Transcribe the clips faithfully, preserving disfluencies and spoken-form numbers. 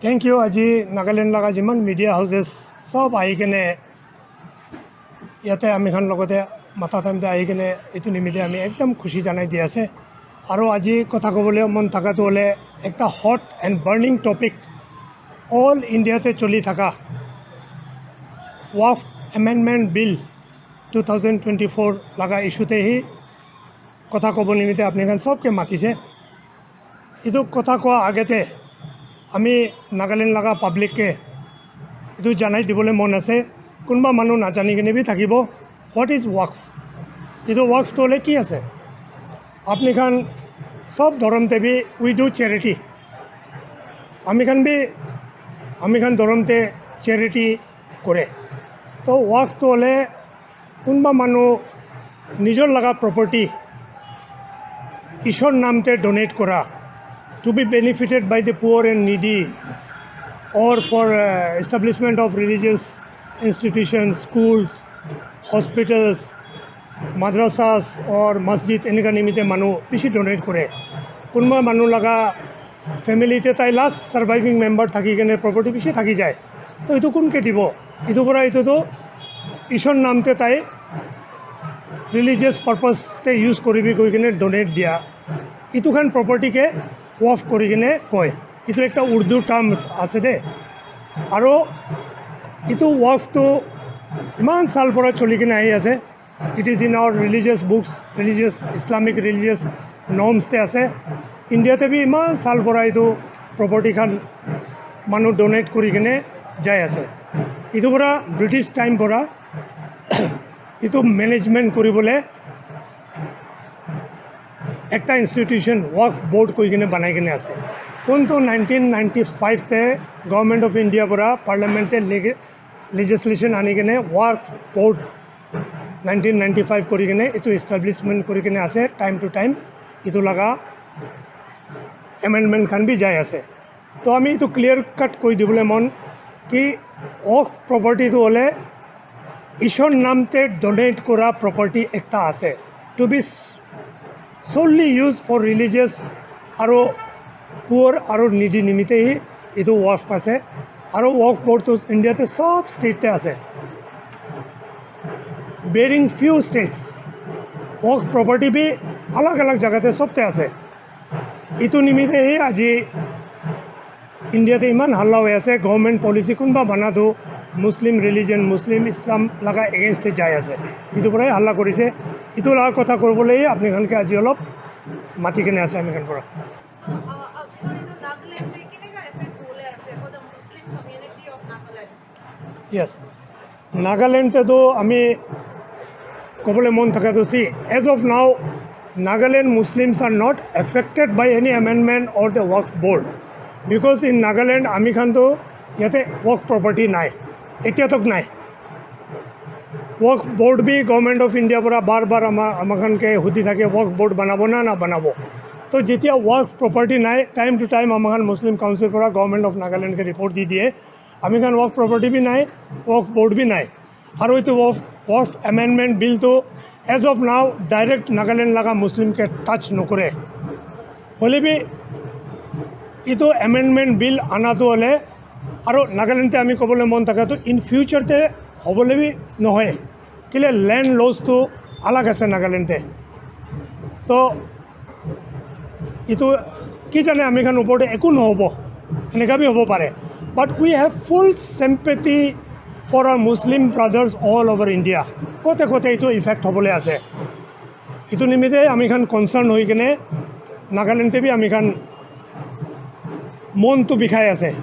Thank you. Aji Nagaland laga jiman media houses sob ahi kene yate ami khan logote mata time te ahi kene etu nimite ami ekdam khushi janai di ase. Aro aji kotha kobole mon thaka tu hole ekta hot and burning topic, all India te choli thaka Waqf Amendment Bill two thousand twenty-four laga issue te hi kotha kobo nimite apni khan sobke matise. Etu kotha kowa agete ami Nagaland laga public ke etu janai dibole mon ase, kunba manu najani kene bi thakibo, what is Waqf? Etu Waqf to hole ki ase? Apni khan sob dhorom te bi we do charity. Ami khan bi ami khan dhorom te charity kore. To Waqf to hole kunba manu nijor laga property Ishor naam te donate kora, to be benefited by the poor and needy, or for uh, establishment of religious institutions, schools, hospitals, madrasas or masjid, enika nimite manu bishi donate kore. Kunba manu laga family te tai last surviving member thaki kene property bishi thaki jai. To etu kun ke dibo? Etu pora etu to Ishor naam te tai religious purpose te use koribi koi kene donate dia. Etu khan property ke Waqf kori kene koi. Etu ekta Urdu terms ase de. Aro etu Waqf to iman sal pora choli kene ahi ase. It is in our religious books, religious, Islamic religious norms te ase. India te bi iman sal pora etu property khan manu donate kori kene jai ase. Etu pora British time pora etu management kori bole ekta institution Waqf Board koi kene banai kene ase. Kuntu nineteen ninety-five te Government of India pora Parliament te lege- legislation ani kene Waqf Board nineteen ninety-five kori kene etu establishment kori kene ase. Time to time etu laga amendment khan bi jai ase. To ami etu clear cut koi dibole mon ki Waqf property tu hole Ishor naam te donate kora property ekta ase, to be solely used for religious aro poor aro needy nimite hi etu Waqf ase. Aro Waqf Board tu India te sob state te ase, barring few states. Waqf property bi alag alag jaga te sob te ase. Etu nimite hi aji India te iman halla hoi ase, government policy kunba bana tu Muslim religion, Muslim Islam laga against te jai ase. Etu pora hi halla korise. Etu laga kotha kobole hi apni khan ke aji olop mati kene ase ami khan pora. Yes. Nagaland te tu ami kobole mon thaka tu, see, as of now, Nagaland Muslims are not affected by any amendment or the Waqf Board, because in Nagaland ami khan tu yate Waqf property nai, etia tak nai. Waqf Board bi Government of India pora bar bar ama, ama khan ke hudi thake Waqf Board banabo na na banabo. To jetia Waqf property nai, time to time ama khan Muslim Council pora Government of Nagaland ke report di diye. Ami khan Waqf property bi nai, Waqf Board bi nai. Aro etu Waqf, Waqf Amendment Bill tu as of now direct Nagaland laga Muslim ke touch nokore. Hole bi etu Amendment Bill ana tu hole aro Nagaland te ami kobole mon thaka tu in future te hobole bi nohoi. Kile land laws tu alag ase Nagaland te. To etu ki jane ami khan upor te eku nohobo, eneka bi hobo pare. But we have full sympathy for our Muslim brothers all over India. Kote kote etu effect hobole ase. Etu nimite ami khan concern hoi kene Nagaland te bi ami khan mon tu bikhai ase.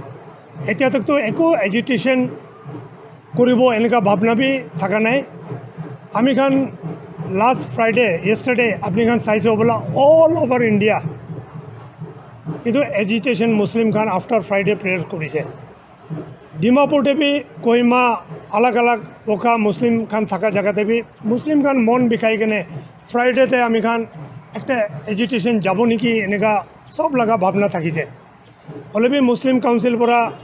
Etia tak tu eku agitation koribo eneka bhabna bi thaka nai. Ami khan last Friday, yesterday, apni khan saise hobola, all over India etu agitation Muslim khan after Friday prayer korise. Dimapur te bi, Kohima, alag alag Wokha Muslim khan thaka jaga te bi Muslim khan mon bikhai kene Friday te ami khan ekta agitation jabo niki eneka sob laga bhabna thakise. Hole bi Muslim Council pora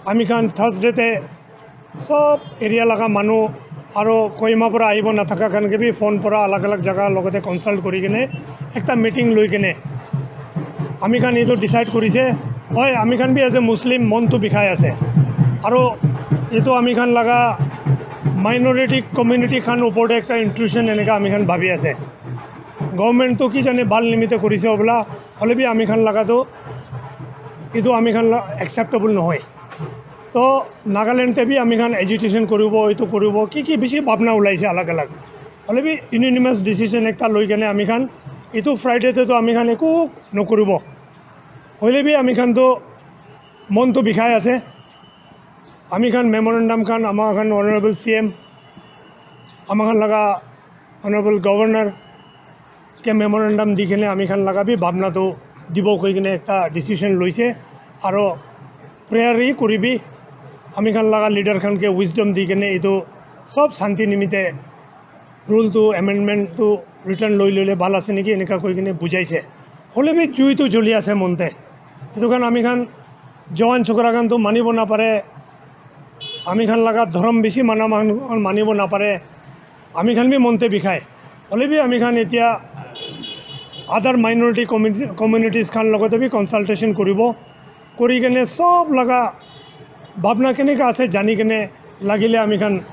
ami khan Thursday te sob area laga manu aro Kohima pora ahibo nathaka khan ke bi phone pora alag alag jaga logote consult kori kene ekta meeting loi kene ami khan etu decide korise Hoi, ami khan bi as a Muslim mon tu bikhai ase. Aro etu ami khan laga minority community khan upor te ekta intrusion eneka ami khan bhabi ase. Government tu ki jane bhal nimite korise obla, hole bi ami khan laga tu etu ami khan la acceptable nohoi. To Nagaland te bi ami khan agitation koribo, etu koribo, ki ki bishi bhabna ulaise alag alag. Hole bi unanimous decision ekta loi kene ami khan etu Friday te to ami khan eku nokoribo. Hoile bi ami khan to mon to bikhai ase. Ami khan memorandum khan ama khan honorable C M, ama khan laga honorable governor ke memorandum di kene ami khan laga bi bhabna to dibo koi kene ekta decision loise. Aro prayer hi kuribi, ami khan laga leader khan ke wisdom di kene etu sob shanti nimite rule tu amendment tu return loi loile bhal ase niki eneka koi kene bujaise. Hole bi jui tu joli ase mon te. Etu khan ami khan jawan chokra khan tu manibo napare, ami khan laga dhorom bishi mana man manibo napare, ami khan bi mon te bikhai. Hole bi ami khan etia other minority community communities khan logote bi consultation koribo. Kori kene sob laga bhabna keneka ase jani kene lagile ami khan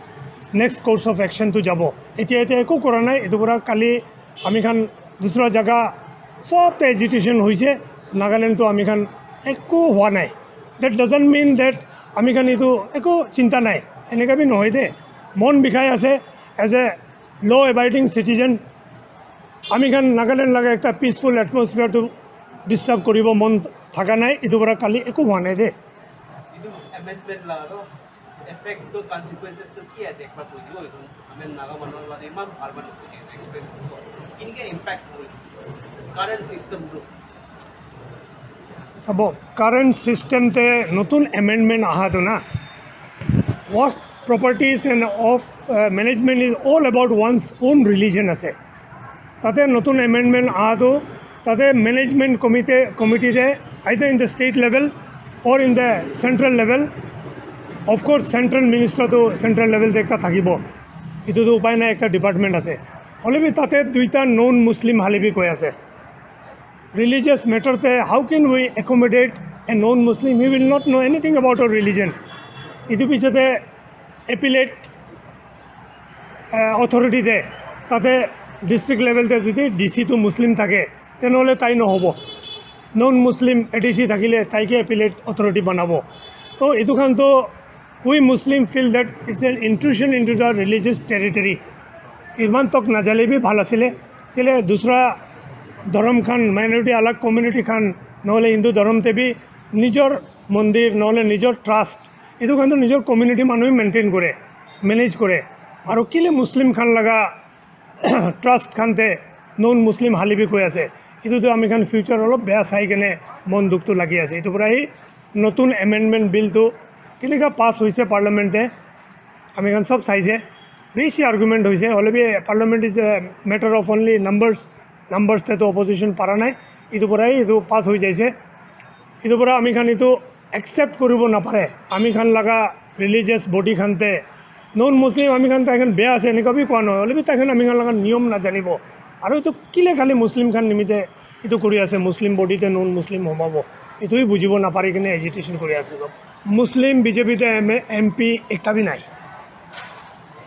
next course of action tu jabo. Etia etia eku kora nai, etu pora kali ami khan dusra jaga sob te agitation hoise, Nagaland tu ami khan eku hua nai. That doesn't mean that ami khan etu eku chinta nai, eneka bi nohoi de. Mon bikhai ase, as a law abiding citizen ami khan Nagaland laga ekta peaceful atmosphere tu disturb koribo mon thaka nai, etu pora kali eku hua nai de. Etu amendment la aro effect to consequences to ki ase ekbar koi dibo, etu ami Naga manu la iman bhal bhal explain koribo. Kinke impact hobo current system to? Sabo, current system te notun amendment aha tu na, Waqf properties and of uh, management is all about one's own religion ase. Tate notun amendment aha tu, tate management committee committee te, either in the state level or in the central level, of course central minister tu central level te ekta thakibo. Etu tu upai nai, ekta department ase. Hole bi tate duita non Muslim hale bi koi ase. Religious matter te how can we accommodate a non Muslim? He will not know anything about our religion. Etu piche te appellate uh, authority te, tate district level te jodi D C tu Muslim thake, tenhole tai nohobo. Non Muslim A D C thakile tai ke appellate authority banabo. To etu khan to we Muslim feel that it's an intrusion into the religious territory. Iman tok najale bi bhal asile, kile dusra dhorom khan, minority alag community khan, nohole Hindu dhorom te bi nijor mondir nohole nijor trust, etu khan to nijor community manu maintain kore, manage kore. Aro kile Muslim khan laga trust khan te non Muslim hale bi koi ase. Etu tu ami khan future olop beya sai kene mon dukh tu lagi ase. Etu pora hi notun amendment bill tu keneka pass hoise parliament te, ami khan sob saise. Bishi argument hoise, hole bi parliament is a matter of only numbers. Numbers te to opposition para nai. Etu pora hi etu pass hoi jaise. Etu pora ami khan etu accept koribo napare. Ami khan laga religious body khan te non Muslim ami khan tai khan beya ase eneka bi koa nohoi, hole bi tai khan ami khan laga niyom najanibo. Aro etu kile khali Muslim khan nimite etu kori ase, Muslim body te non Muslim homabo, etu bi bujibo napari kene agitation kori ase sob. Muslim B J P te M P ekta bi nai.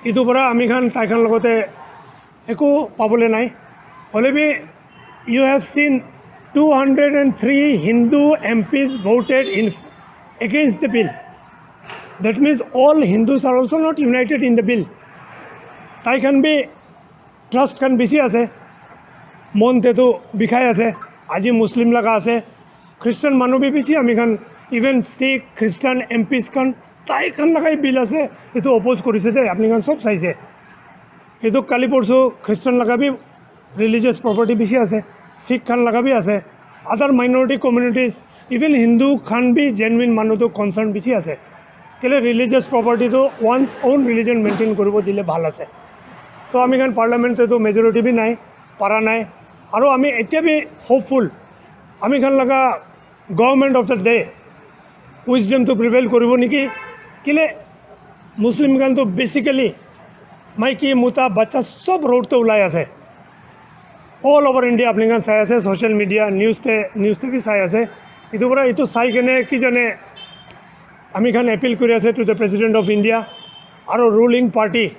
Etu pora ami khan tai khan logote eku pabole nai. Hole bi you have seen two hundred and three Hindu M Ps voted in against the bill. That means all Hindus are also not united in the bill. Tai khan bi trust khan bishi ase, mon te tu bikhai ase. Aji Muslim laga ase, Christian manu bi bishi ami khan, even Sikh, Christian M Ps khan, tai khan lagai bill ase, etu oppose korise de, apni khan sob saise. Etu kali porsu Christian laga bi religious property bishi ase, Sikh khan laga bi ase, other minority communities, even Hindu khan bi genuine manu tu concern bishi ase. Kile religious property tu one's own religion maintain koribo dile bhal ase. To ami khan parliament te tu majority bi nai, para nai. Aro ami etia bi hopeful, ami khan laga government of the day wisdom to prevail koribo niki? Kile Muslim khan to basically maiki, mota, bacha sob road te ulai ase. All over India apni khan sai ase, social media, news te, news te bi sai ase. Etu para etu sai kene ki jane ami khan appeal kuri ase to the President of India aro ruling party,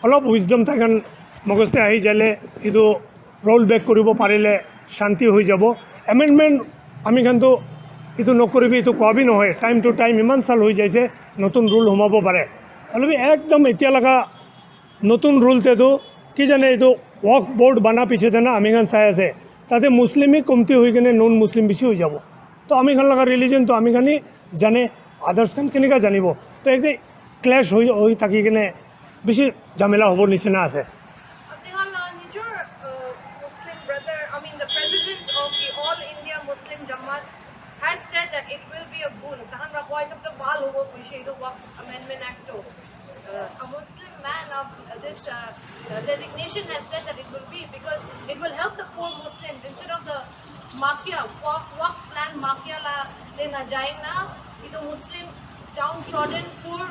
olop wisdom tai khan mogos te ahi jale etu roll back kuribo parile shanti hoi jabo. Amendment ami khan to etu nokoribi etu koa bi nohoi, time to time iman sal hoi jaise, notun rule humabo pare. Hoilebi ekdom etia laga notun rule te tu ki jane etu waqf board bana piche te na ami khan sai ase, tate Muslim hi komti hoi kene non Muslim bishi hoi jabo. To ami khan laga religion to ami khan hi jane, others khan keneka janibo? To ekta clash hoi hoi thaki kene bishi jamela hobo nisina ase. Apni khan la nijor, uh, Muslim brother, I mean, the president of the All India Muslim Jamaat has said that it will be a boon. Tahan rakwa isab to bhal hobo kuishe etu Waqf Amendment Act to. Uh, a Muslim man of, uh, this, uh, uh, designation has said that it will be because it will help the poor Muslims instead of the mafia, Waqf, Waqf land mafia la le na jai na, etu Muslim downtrodden, poor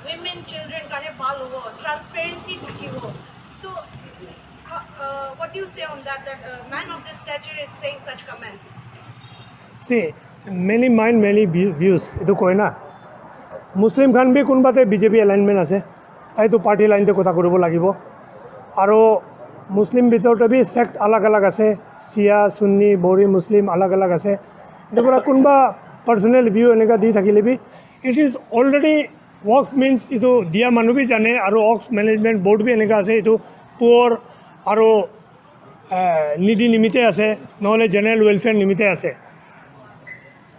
women, children karne bhal hobo, transparency thakibo. So, uh, uh, what do you say on that, that a man of this stature is saying such comments? See, many mind, many view- views. Etu koi na. Muslim khan bi kunba te B J P alignment ase. Tai tu party line te kotha kuribo lagibo. Aro Muslim bitor te bi sect alag alag ase. Shia, Sunni, Bohri, Muslim alag alag ase. Etu para kunba personal view eneka di thakile bi, it is already Waqf means etu dia manu bi jane, aro Waqf management board bi eneka ase, etu poor aro, eh, needy nimite ase, nohole general welfare nimite ase.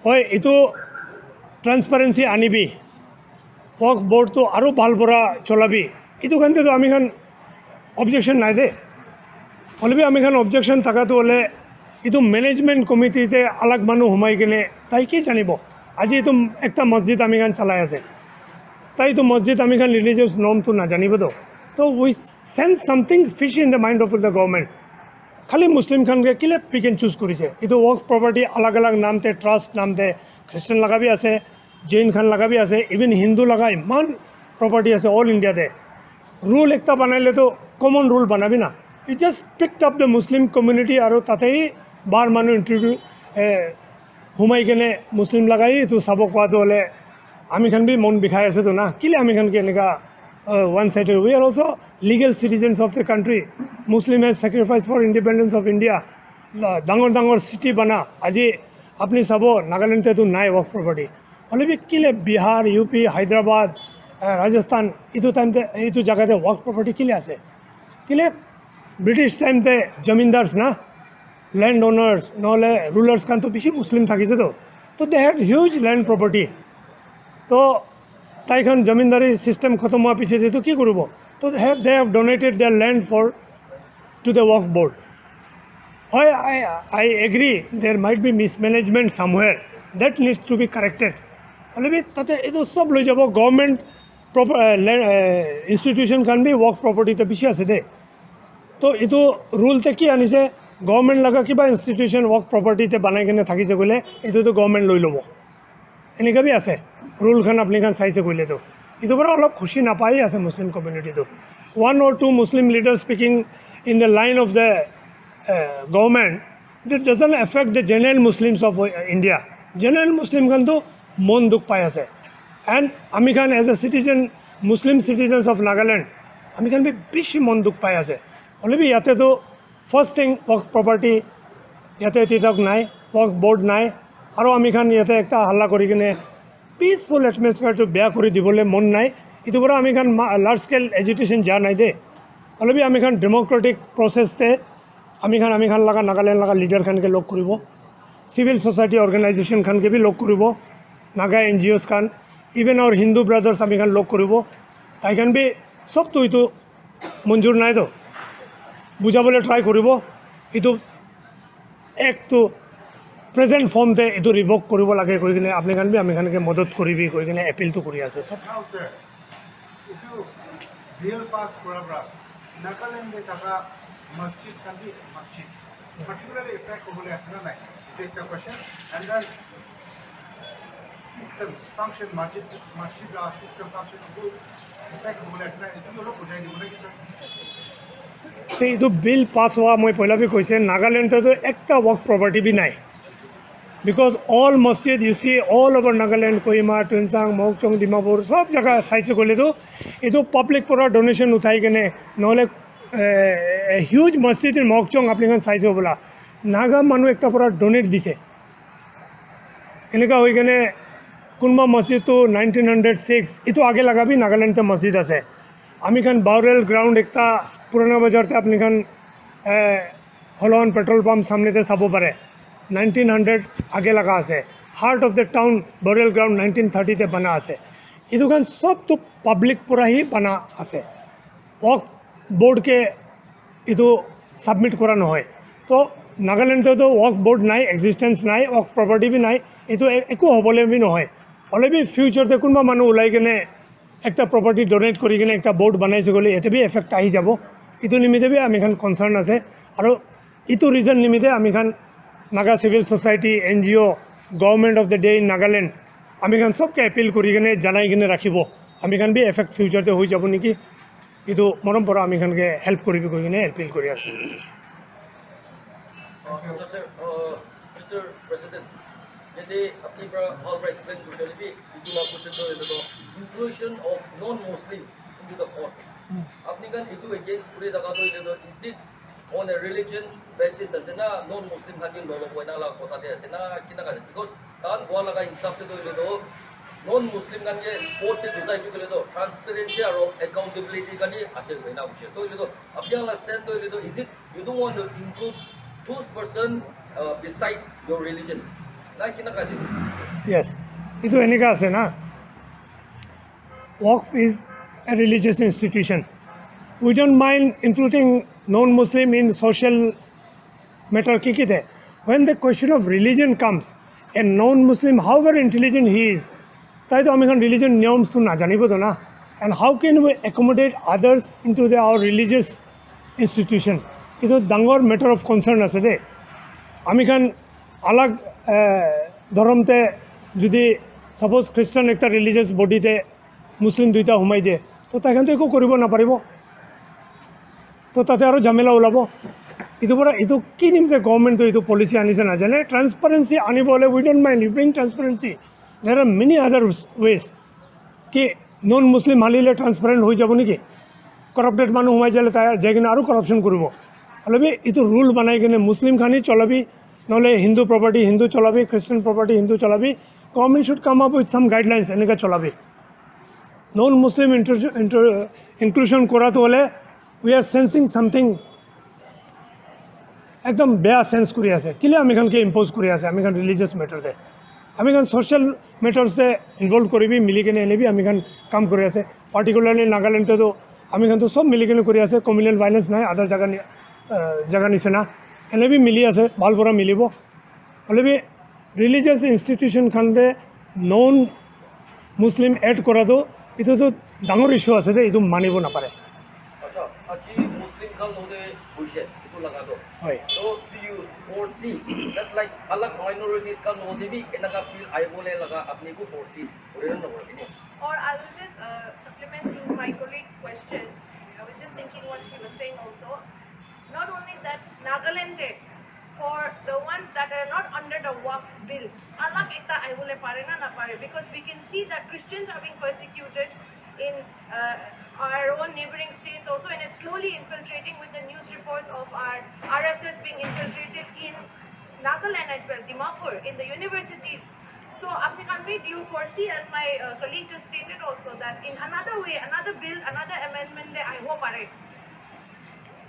Hoi, etu transparency anibi, Waqf board to aro bhal para cholabi, etu khan te to ami khan objection nai de. Hoilebi ami khan objection thaka tu hole etu management committee te alag manu humai kene tai ki janibo? Aji etu ekta masjid ami khan chalai ase. Tai etu masjid ami khan religious norm tu najanibo to. To we sense something fishy in the mind of the government. Khali Muslim khan ke kile pick and choose kurise? Etu Waqf property alag alag naam te, trust naam te, Christian laga bi ase, Jain khan laga bi ase, even Hindu laga iman property ase all India te. Rule ekta banaile to common rule banabi na. You just picked up the Muslim community aro tate hi bahar manu introduce, eh, humai kene Muslim laga hi etu sabo koa tu hole ami khan bi mon bikhai ase to na. Kile ami khan ke eneka, uh, one sided? We are also legal citizens of the country. Muslim has sacrificed for independence of India. La- Dangor dangor city bana. Aji apni sabo Nagaland te tu nai Waqf property. Hoilebi kile Bihar, U P, Hyderabad, uh, Rajasthan, etu time te, etu jaga te Waqf property kile ase? Kile British time te zamindars na, land owners, nohole rulers khan to bishi Muslim thakise to. To they had huge land property. To tai khan zamindari system khatam hua piche te to ki kuribo? To they have, they have donated their land for, to the Waqf board. I, I, I agree, there might be mismanagement somewhere. That needs to be corrected. Hoilebi tate etu sob loi jabo, government proper, uh, land, uh, institution khan bi Waqf property te bishi ase de. To etu rule te ki anise, government laga kiba institution Waqf property te banai kene thakise koile, etu to government loi lobo. Eneka bi ase, rule khan apni khan saise koile to. Etu para olop khushi napai ase Muslim community to. One or two Muslim leaders speaking in the line of the, uh, government, it doesn't affect the general Muslims of, uh, India. General Muslim khan to mon dukh pai ase. And ami khan as a citizen, Muslim citizens of Nagaland, ami khan bi bishi mon dukh pai ase. Hoilebi yate to first thing, Waqf property yate titok nai, Waqf board nai, aro ami khan yate ekta halla kuri kene peaceful atmosphere to beya kuri dibole mon nai. Etu para ami khan ma- large scale agitation ja nai de. Hoilebi ami khan democratic process te ami khan, ami khan laga Nagaland laga leader khan ke log kuribo, civil society organization khan ke bi log kuribo, Naga N G Os khan, even our Hindu brothers ami khan log kuribo. Tai khan bi sob tu etu monjur nai to, bujhabole try kuribo. Etu act to present form te etu revoke kuribo lage koi kene apni khan bi ami khan ke madad kuribi koi kene appeal to kuri ase sob. Now, sir, etu bill pass kura pra Nagaland te thaka masjid khan bi, masjid particularly affect hobole ase na nai? Etu ekta question. And then systems function, masjid, masjid la system function etu affect hobole ase na, etu olop bujai dibo na ki sir? Se etu bill pass hua moi poila bi koise, Nagaland te to ekta Waqf property bi nai. Because all masjid, you see, all over Nagaland, Kohima, Tuensang, Mokokchung, Dimapur, sob jaga saise koile tu, etu public pora donation uthai kene, nohole, eh, a huge masjid in Mokokchung apni khan saise bola. Naga manu ekta pora donate dise. Eneka hoi kene kunba masjid tu nineteen hundred six, etu age laga bi Nagaland te masjid ase. Ami khan Burial Ground ekta Purana Bazar te apni khan, eh, Holon petrol pump samne te sabo pare. nineteen hundred age laga ase. Heart of the town Burial Ground nineteen thirty te bana ase. Etu khan sob tu public pora hi bana ase. Waqf board ke etu submit kora nohoi. To Nagaland te to waqf board nai, existence nai, waqf property bi nai, etu e-, eku hobole bi nohoi. Hole bi future te kunba manu ulai kene ekta property donate kori kene ekta board banaise koile yate bi effect ahi jabo. Etu nimite bi ami khan concern ase. Aru etu reason nimite ami khan Naga Civil Society, N G O, Government of the Day in Nagaland, ami khan sob ke appeal kori kene janai kene rakhibo. Ami khan bi effect future te hoi jabo niki. Etu morom pora ami khan ke help koribi koi kene appeal kori ase. Uh, so, sir, uh, Mister President, yate apni para bhal para explain kurise hoile bi, etu la question tu hoile tu inclusion of non-Muslim into the court. Apni khan etu against kuri thaka tu hoile tu, is it on a religion basis ase na, non-Muslim khan ke nolobo ena la kotha te ase na, kinaka ase? Because tahan koa laga hisab te tu hoile tu, non-Muslim khan ke court te gusai se koile tu, transparency aru accountability khan hi ase koina hoise. Tu hoile tu, apni khan la stand tu hoile tu, is it you don't want to include those person, uh, beside your religion? Na kinaka ase? Yes, etu enika ase na. Waqf is a religious institution. We don't mind including non-Muslim in social matter ki ki de. When the question of religion comes, a non-Muslim, however intelligent he is, tai to ami khan religion norms tu najanibo to na. And how can we accommodate others into the, our religious institution? Etu dangor matter of concern ase de. Ami khan alag, eh, dhorom te jodi suppose Christian ekta religious body te Muslim duita humai de, to tai khan to eko koribo naparibo. To tate aru jhamela ulabo. Etu pora etu ki nimite government to etu policy anise najane, transparency anibole, we don't mind, you bring transparency. There are many other ways. Ki non-Muslim halile transparent hoi jabo niki? Corrupted manu humai jale tai jai kena aru corruption koribo. Hole bi etu rule banai kene Muslim khan hi cholabi, nohole Hindu property Hindu cholabi, Christian property Hindu cholabi. Government should come up with some guidelines, enika cholabi. Non-Muslim inter-, inter-, inclusion kora tu hole, we are sensing something ekdom beya sense kuri ase. Kile ami khan ke impose kuri ase, ami khan religious matter te? Ami khan social matters te involve kori bi mili kene ene bi ami khan kam kuri ase. Particularly Nagaland te to ami khan to sob mili kene kuri ase. Communal violence nai, other jaga ni, uh, jaga nisina. Ene bi mili ase, bhal pora milibo. Hole bi religious institution khan te non Muslim add kora tu, etu tu dangor issue ase de, etu manibo napare. Acha, aji Muslim khan logote hoise, etu laga to. Hoi. So, do you foresee that, like, alag minorities khan logote bi enaka bill aibole laga apni ko foresee kore na nokore kini? Or I will just, uh, supplement to my colleague's question. I was just thinking what he was saying also. Not only that, Nagaland te, for the ones that are not under the Waqf bill, alag ekta aibole pare na napare, because we can see that Christians are being persecuted in, uh, our own neighboring states also, and it's slowly infiltrating with the news reports of our R S S being infiltrated in Nagaland as well, Dimapur, in the universities. So, apni khan bi, do you foresee, as my, uh, colleague just stated also, that in another way, another bill, another amendment te ahibo pare?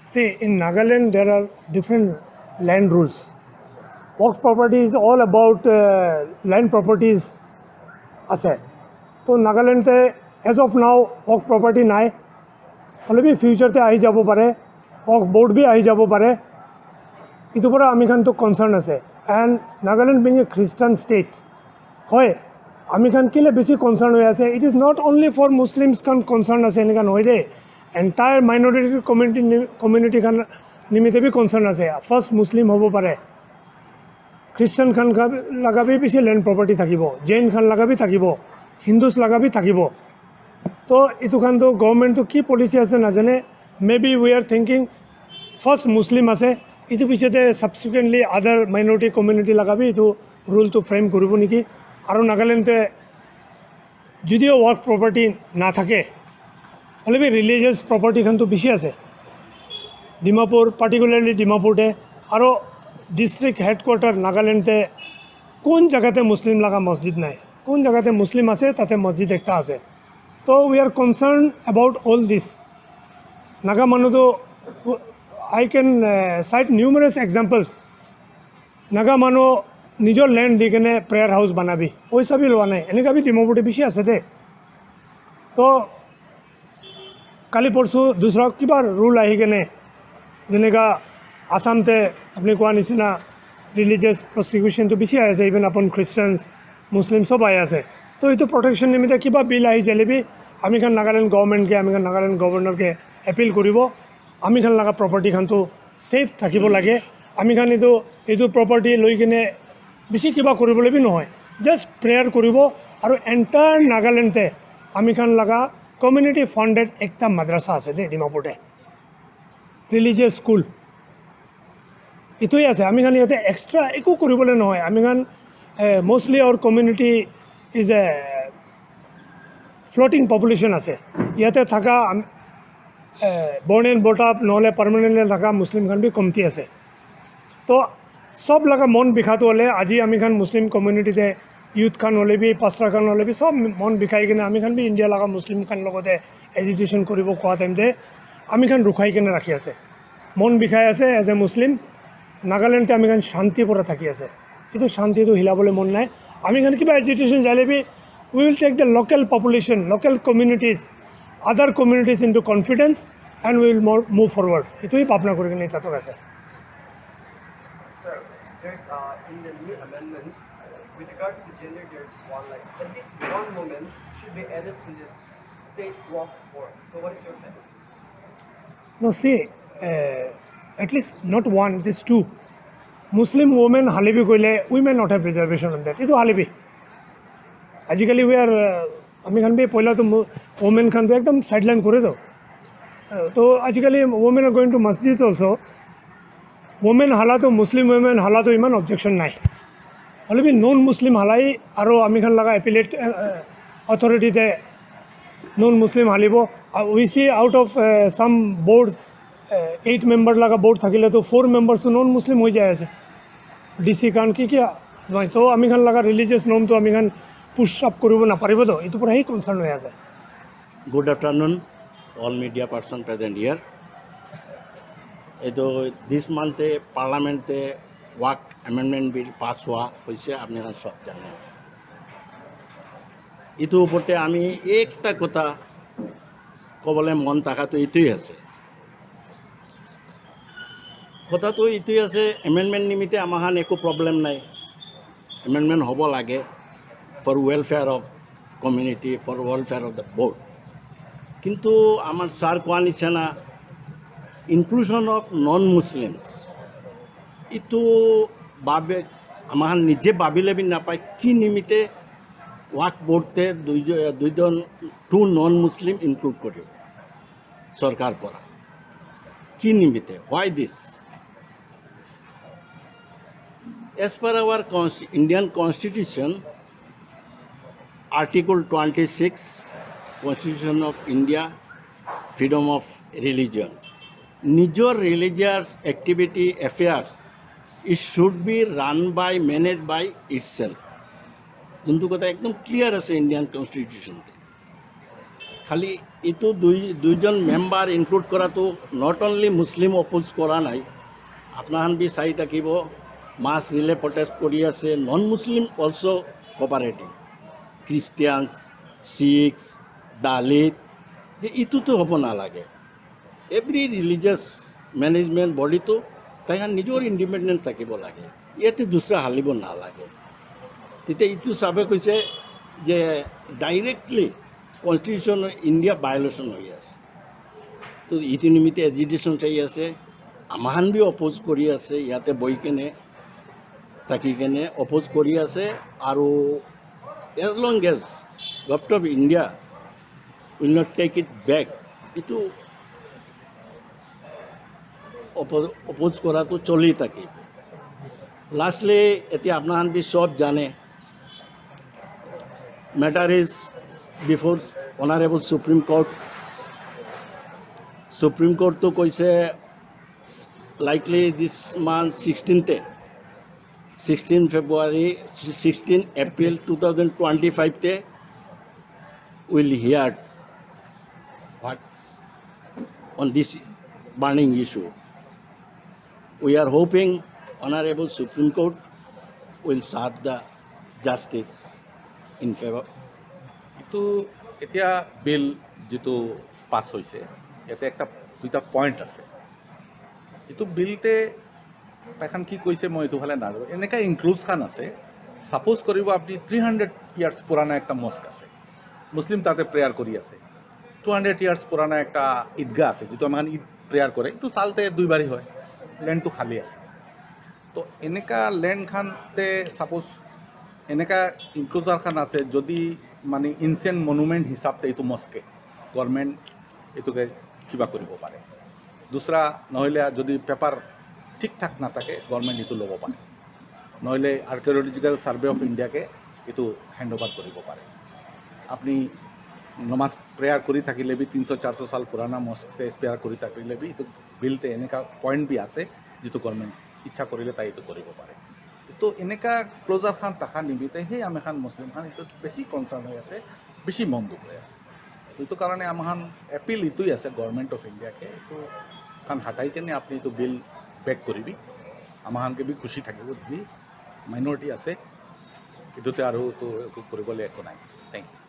See, in Nagaland, there are different land rules. Waqf property is all about, uh, land properties ase. To Nagaland te, as of now, waqf property nai. Hole bi future te ahi jabo pare, waqf board bi ahi jabo pare. Etu pora ami khan to concern ase. And Nagaland being a Christian state, hoi, ami khan kile besi concern hoi ase, it is not only for Muslims khan concern ase, enika nohoi de. Entire minority community ni-, community khan nimite bi concern ase. First Muslim hobo pare. Christian khan ka-, laga bi bishi land property thakibo, Jain khan laga bi thakibo, Hindus laga bi thakibo. To etu khan to government to ki policy ase najane, maybe we are thinking first Muslim ase, etu piche te subsequently other minority community laga bi etu rule to frame kuribo niki? Aru Nagaland te judio Waqf property na thake, hoile bi religious property khan to bishi ase. Dimapur, particularly Dimapur te, aru district headquarter Nagaland te kun jaga te Muslim laga masjid nai? Kun jaga te Muslim ase, tate masjid ekta ase. So we are concerned about all this. Naga manu to, I can uh, cite numerous examples. Naga manu nijor land di kene prayer house banabi, poisa bi loa nai, eneka bi Dimapur te bishi ase de. To kali porsu dusra kiba rule ahi kene, jeneka Assam te apni koa nisina religious persecution to bishi ahi ase, even upon Christians, Muslim sob ahi ase. To etu protection nimite kiba bill ahi jale bi ami khan Nagaland government ke, ami khan Nagaland governor ke appeal kuribo, ami khan laga property khan to safe thakibo lage. Ami khan etu, etu property loi kene bishi kiba kuribole bi nohoi, just prayer kuribo. Aru entire Nagaland te ami khan laga community funded ekta madrasa ase de Dimapur te, religious school. Etu hi ase, ami khan yate extra eku kuribole nohoi. Ami khan eh, mostly our community is a floating population ase. Yate thaka am- eh, born and brought up nohole permanently thaka Muslim khan bi komti ase. To sob laga mon bikha tu hole aji ami khan Muslim community te youth khan hole bi, pastor khan hole bi, sob mon bikhai kena ami khan bi India laga Muslim khan logote agitation kuribo koa time te ami khan rukhai kena rakhi ase. Mon bikhai ase as a Muslim. Nagaland te ami khan shanti pora thaki ase. Etu shanti tu hilabole mon nai. Ami khan kiba agitation jale bi, we will take the local population, local communities, other communities into confidence, and we will more, move forward. Etu hi bhabna kuri kena eta thaka ase. Sir, there's uh, in the new amendment, with regards to gender, there's one, like, at least one woman should be added in this state Waqf board. So what is your take? No, see, uh, at least not one, just two. Muslim women halibi koile, we may not have reservation on that. Itu halibi. Ajikali we are, uh, ami khan bi poila to mu- women khan bi ekdam sideline kore to. Uh, to ajikali women are going to masjid also. Women hala to, Muslim women hala to iman objection nai. Hoile bi non Muslim halai aro ami khan laga appellate uh, uh, authority te non Muslim halibo. Uh, we see out of uh, some board, uh, eight member laga board thakile to four members to non Muslim hoi jai ase. D C khan ki ki noi to ami khan laga religious norm to ami khan push up koribo na paribo to, itu pura hi concern hoi ase. Good afternoon, all media person present here. এইটো দিছ মান্থে পাৰ্লামেণ্টে walk amendment বিল পাছ হোৱা হৈছে, আপোনালোকে চব জানে। এইটোৰ ওপৰতে আমি একটা কথা ক'বলৈ মন থকাটো এইটোৱেই আছে। কথাটো এইটোৱেই আছে, এমেণ্ডমেণ্ট নিমিত্তে আমাৰ একো প্ৰব্লেম নাই, এমেণ্ডমেণ্ট হ'ব লাগে for welfare of community, for welfare of the board। কিন্তু আমাৰ ছাৰ কোৱা নিচিনা ইনক্লুজন অফ নন মুছলিমছ, এইটো বাবে আমাৰ নিজে ভাবিলে বি নাপায় কি নিমিত্তে ৱাক বৰ্ডে দুই দুইজন টু নন মুছলিম ইনক্লুড কৰিব চৰকাৰ পৰা, কি নিমিত্তে, why this? As per our const- Indian Constitution, Article twenty-six, Constitution of India, freedom of religion, নিজৰ religious activity affairs, it should be run by, managed by itself। যোনটো কথা একদম ক্লিয়াৰ আছে ইণ্ডিয়ান কনষ্টিটিউশ্যনতে। খালি এইটো দুই দুইজন মেম্বাৰ ইনক্লুড কৰাটো নট অনলি মুছলিম অপ'জ কৰা নাই, আপোনাহান বি চাই থাকিব, মাছ ৰিলে প্ৰটেষ্ট কৰি আছে, নন মুছলিম অলছ' কপাৰেটিং, খ্ৰীষ্টিয়ানছ, শিখছ, দালিত, যে এইটোতো হ'ব নালাগে। এভৰি ৰিলিজিয়াছ মেনেজমেণ্ট বডিটো তাইহান নিজৰ ইণ্ডিপেণ্ডেণ্ট থাকিব লাগে, ইয়াতে দুচৰা হালিব নালাগে। তেতিয়া এইটো চাবে কৈছে যে ডাইৰেক্টলি কনষ্টিটিউশ্যন ইণ্ডিয়া ভায়লেশ্যন হৈ আছে। তো এইটো নিমিত্তে এজিটেশ্যন চাই আছে, আমাহান বি অপ'জ কৰি আছে, ইয়াতে বহি কেনে থাকি কেনে অপ'জ কৰি আছে। আৰু as long as Government of India will not take it back, এইটো অপ'জ কৰাটো চলি থাকিব। Lastly, এতিয়া আপোনাহান বি সব জানে, matter is before Honorable Supreme Court. Supreme Court তো কৈছে likely this month sixteen তে, sixteen February, sixteen April two thousand twenty-five তে will hear what on this burning issue. We are hoping Honorable Supreme Court will serve the justice in favor. এইটো এতিয়া বিল যিটো পাছ হৈছে, ইয়াতে একটা দুইটা পইণ্ট আছে। এইটো বিলতে তাইখান কি কৈছে মই এইটো ফালে নাযাওঁ। এনেকা ইনক্লুজ খান আছে, ছাপ'জ কৰিব আপুনি থ্ৰী হাণ্ড্ৰেড ইয়াৰ্ছ পুৰণা একটা মস্ক আছে, মুছলিম তাতে প্ৰেয়াৰ কৰি আছে। টু হাণ্ড্ৰেড ইয়াৰ্ছ পুৰণা একটা ঈদগাহ আছে, যিটো আমাৰ ঈদ প্ৰেয়াৰ কৰে, এইটো চালতে দুইবাৰেই হয়, লেণ্ডটো খালী আছে। তো এনেকা লেণ্ড খানতে ছাপ'জ এনেকা ইনক্ল'জাৰ খান আছে, যদি মানে এনচিয়েণ্ট মনুমেণ্ট হিচাপতে এইটো মস্কে গভৰ্ণমেণ্ট এইটোকে কিবা কৰিব পাৰে। দুচৰা নহ'লে যদি পেপাৰ ঠিক ঠাক নাথাকে, গভৰ্ণমেণ্ট এইটো ল'ব পাৰে, নহ'লে আৰ্কিঅলজিকেল ছাৰ্ভে অফ ইণ্ডিয়াকে এইটো হেণ্ড অভাৰ কৰিব পাৰে। আপুনি নমাজ প্ৰেয়াৰ কৰি থাকিলে বি, তিনিশ চাৰিশ চাল পুৰণা মস্কতে প্ৰেয়াৰ কৰি থাকিলে বি, এইটো বিলতে এনেকা পইণ্ট বি আছে, যিটো গভৰ্ণমেণ্ট ইচ্ছা কৰিলে তাই এইটো কৰিব পাৰে। তো এনেকা ক্ল'জাৰ খান তাখা নিমিতে সেই আমি খান মুছলিম খান এইটো বেছি কনচাৰ্ণ হৈ আছে, বেছি মন দুখ হৈ আছে। এইটো কাৰণে আমাৰ খান এপিল এইটোৱেই আছে গভৰ্ণমেণ্ট অফ ইণ্ডিয়াকে, এইটো খান হটাই কেনে আপুনি এইটো বিল বেক কৰিবি, আমাৰ খানকে বি খুচি থাকিব, যদি মাইনৰিটি আছে, এইটোতে আৰু তো একো কৰিবলৈ একো নাই। Thank you.